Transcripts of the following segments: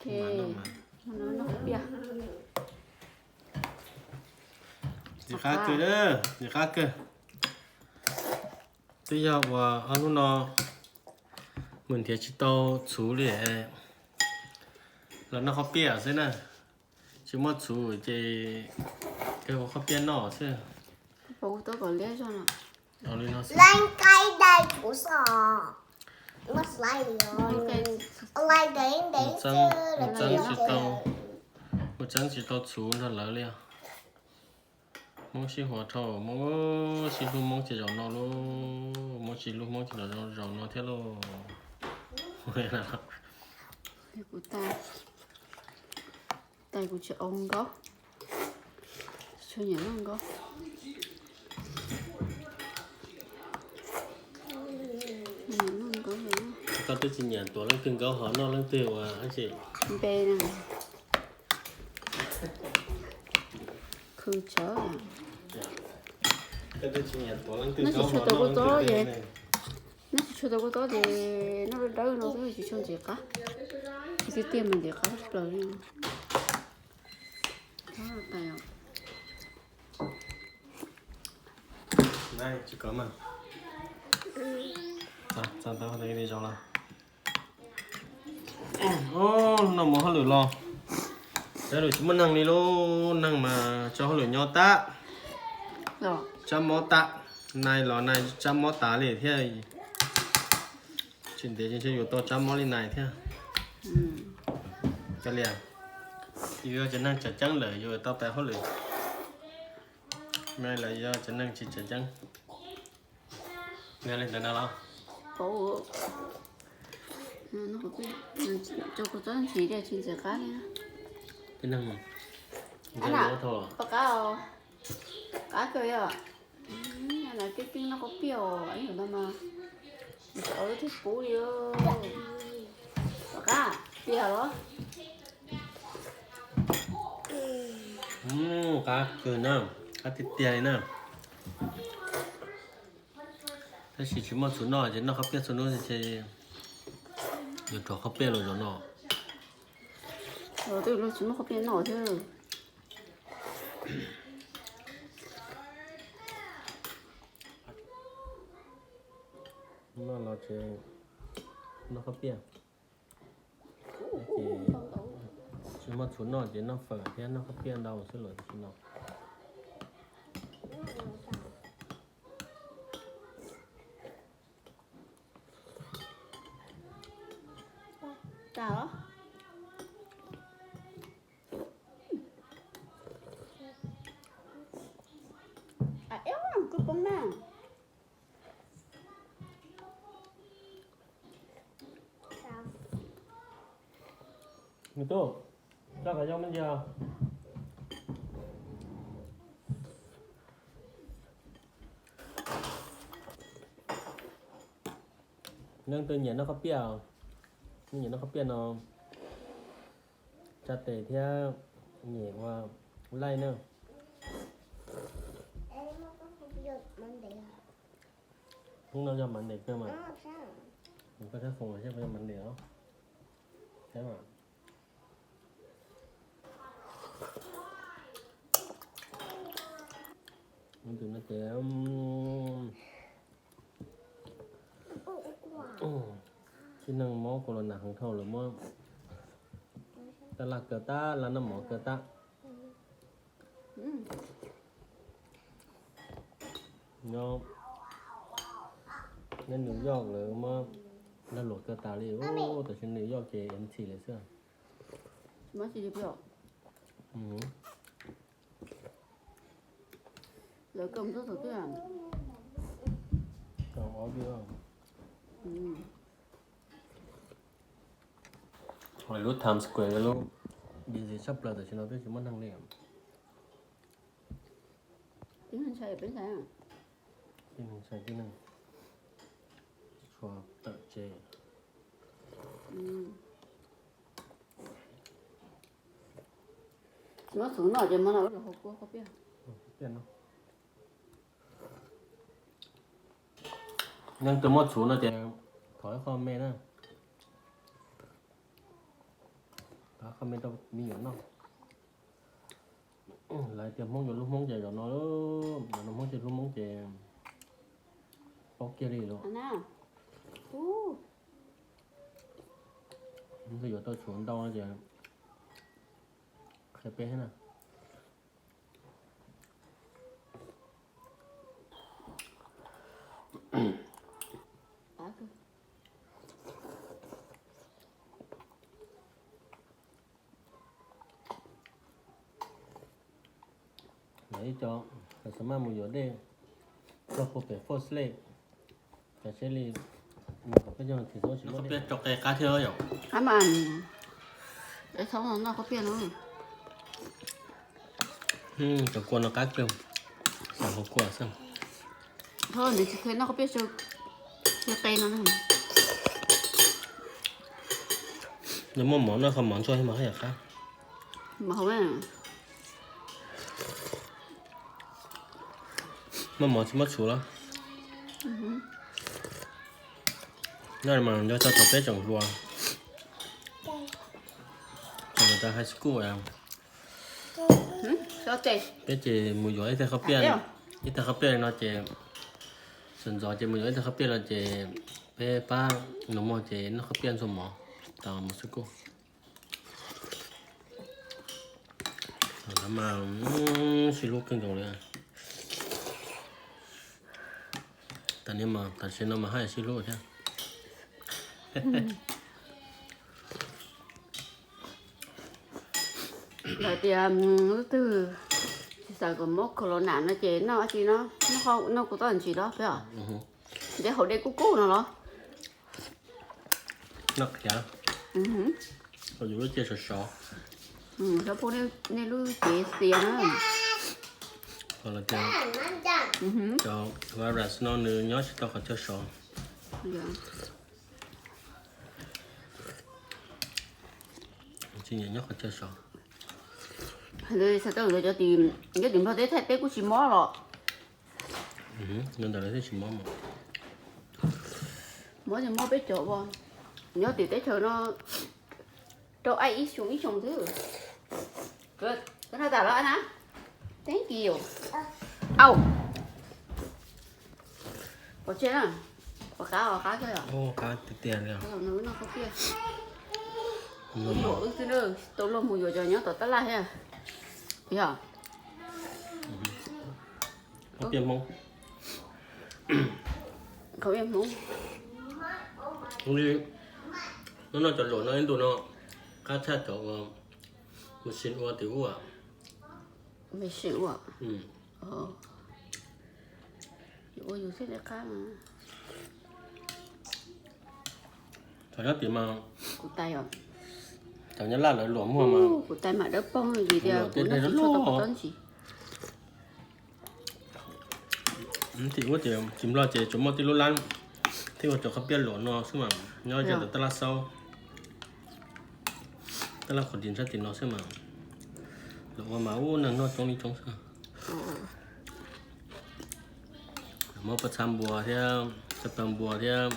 Ntxim qab kawg, ntxim qab kawg. Twb yog uas ob hnub no mus nrhiav tsis tau txhuv li los noj qhob piaj xwb na. Tsis muaj txhuv ces kawg ua qhob piaj noj xwb. Mus txeeb tsis tau txhuv nrog lawv li os. Hmoob sib huas dhau, Hmoob sib hlub Hmoob ces zaum no lauj, Hmoob sib hlub Hmoob ces zaum no thiab lauj. Kuv tais kuv tsis au nkaub, tsis nyiam noj nkaub. Koj twb tsis nyiam tuav leej twg nkaub ho noj leej twg ua dab tsi? Npe na. Khw tsawv. Noj tsis tshua tau kua txob ces, noj tsis tshua tau kua txob ces noj dawb dawb no xwb tsis tshua ntxim qab. Tiag tiag mas ntxim qab tshaj plaws li. Noj mus hauj lwm los, hauj lwm tsis muaj neeg li lauj, neeg mas tso hauj lwm nyob tag, tsab mob tag, nais los nais tsab mob tas li thiab. Tsis ntev ces ntshe yuav tau tsab mob li nais thiab. Kav liam, yus yog tsev neeg tseem ceeb lawm yuav tau pab hauj lwm. Nais los yog tsev neeg tsis tseem ceeb. Yog li ntawd no los, tso kua txob ntxiv tiag tsis ntxim qab li. Poj qab, qab kawg yom. Noj keeb keeb noj qhob piaj os, ib yam no mas tsis au lub thiab pub li. Poj qab, piaj los? Qab kawg na, qab tiag tiag li na. Tab sis tsis muaj txhuv noj ces noj qhob piaj txhua hnub ces yuav rau qhob piaj los zaum no. Twb tsis muaj qhob piaj noj thiab. Noj los ces noj qhob piaj. Ces tsis muaj txhuv noj ces noj fawm thiab noj qhob piaj ntau xwb los tsis no. Nws tuaj, tso qhov yau me ntsis. Leej twg nyiam noj qhob piaj, nyiam noj qhob piaj no tsa tes thiab nyem ua like na. Hnub no yog Monday kawg mas. Koj thiab Foom seb puas yog Monday os. Saib mas. Tus no ces tib neeg mob corona heev dhau lawm, muab taj laj kaw tag, laj noj mov kaw tag. Nyob New York lawv muab lag luam kaw tas li, tam sim New York ces empty lawm xwb. Lawv kaw mus txog thaum twg? Lub Times Square lub busy tshaj plaws tam sim no twb tsis muaj neeg li. Tib neeg ntshai peb ntshai. Tib neeg ntshai tib neeg. Tshuav tawm tsev. Tsis muab txhuv noj ces muab noj lub hauv kua qhob piaj. Leej twg muaj txhuv no ces thov ib qho me na. me rau me nyuam noj. Lawv tias Hmoob yuav hlub Hmoob ces zaum no, zaum no Hmoob thiaj hlub Hmoob ces paub kiag li lawm. Twb yuav tau tshuav ntau no ces qhia peb thiab na. Lawv ib co, lawv xav maj mus yuav dej, txog puag pem Ford Slate, cas seb li mus kom peb cog los tsis txhob tsis muaj dej. Qab thiab yom. Qab mas, es txhob noj khaub piaj no. Cov kua no qab kawg, xav hauv kua xwb. Nws tsis kheev noj khaub piaj, qe no. Nws muaj mov noj qhov mov ntxuag mas haj yam qab. Muaj mov tsis muaj txhuv los. Noj mas nco txog thaum peb tseem hluas, tseem tas high school. Peb ces mus yuav ib teg khaub piaj, ib teg khaub piaj no ces, sawv ntxov ces mus yuav ib teg khaub piaj no ces peb pab nus muag ces noj khaub piaj ntxuag mov tas mus xwb kuj. Mas sib hlub kawg nkaus li. Tam sim no mas haj sib hlub thiab. Lawv tias leej twg tsis xav kom mob corona no ces noj dab tsi no, noj kuv txob ntsis los peb os. Ntev hauv dej kuj kub no los. Noj qhiav, yus lub cev sov sov. Xov pub nej lub cev xiav na. Cov virus no nws nyob tsis tau qhov chaw sov. Tsis nyiam nyob qhov chaw sov. Cov tim Nplog teb Thaib teb kuj tsis mob los. Ntawd lawv thiaj tsis mob mas. Mob ces mob peb cov uas nyob tim teb chaws no rau ib xyoos ib xyoos xwb. Koj noj tas los na? Thank you. Au. Pov tseg na. Pov qab, pov qab kawg yom. Qab tiag tiag li. Noj khaub piaj. Luam wb xwb na, tau luag mus yuav cov nyob tom tab laj thiab. Yog. Khaub piaj Hmoob. Khaub piaj Hmoob. Li, noj noj cov luam no ib ntus no qab tshaj cov uas machine ua tim ub. Machine ua. Ua yus thiaj li qab mas. Cov nyob tim mas, kuv tais os, cov nyob laj lawv luam muag mas, kuv tais mas dawb paug vim tias kuv noj tsis tshua tau kuv txob ntsis. Tim ub ces tsis Nplog ces tsuas muaj tib lub lab thiaj ua cov khaub piaj luam no xwb mas nyob ze ntawm tab laj xaub, tab laj qhov ris ntshab tim no xwb mas. Luam ua mas ub neeg noj coob li coob xwb. Muab paj txhab npua thiab txhab plaws npua thiab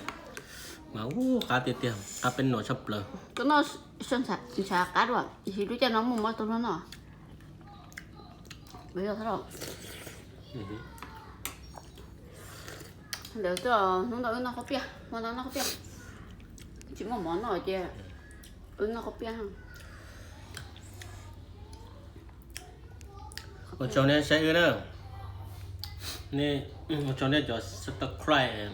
mas ub qab tiag tiag, qab peb nus tshaj plaws. Koj noj ntshav qab dua, ib lub caij no muaj mob tau luag noj. Ntawd hnub ntawd wb noj khaub piaj, hmo ntawd noj khaub piaj, tsis muaj mov noj ces wb noj khaub piaj. Ua tsaug nej saib wb na. Nej, ua tsaug nej cov subscribe.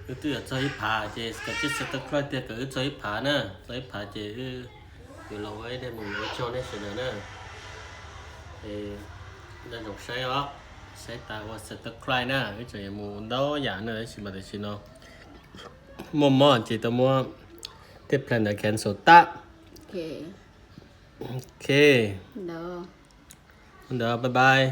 Wb twb yuav txog ib phav ces kav tsij subscribe tiag kom wb txog ib phav na. Txog ib phav ces wb yuav los ua ib daim movie ua tsaug nej sawv daws na. Nco ntsoov saib os, saib tas ua subscribe na, wb tseem yuav mus ntau yam na, tab sis mas tam sim no muaj mob ces tau muab tej plan ntawd cancel tag. Ok. Ntawd bye bye.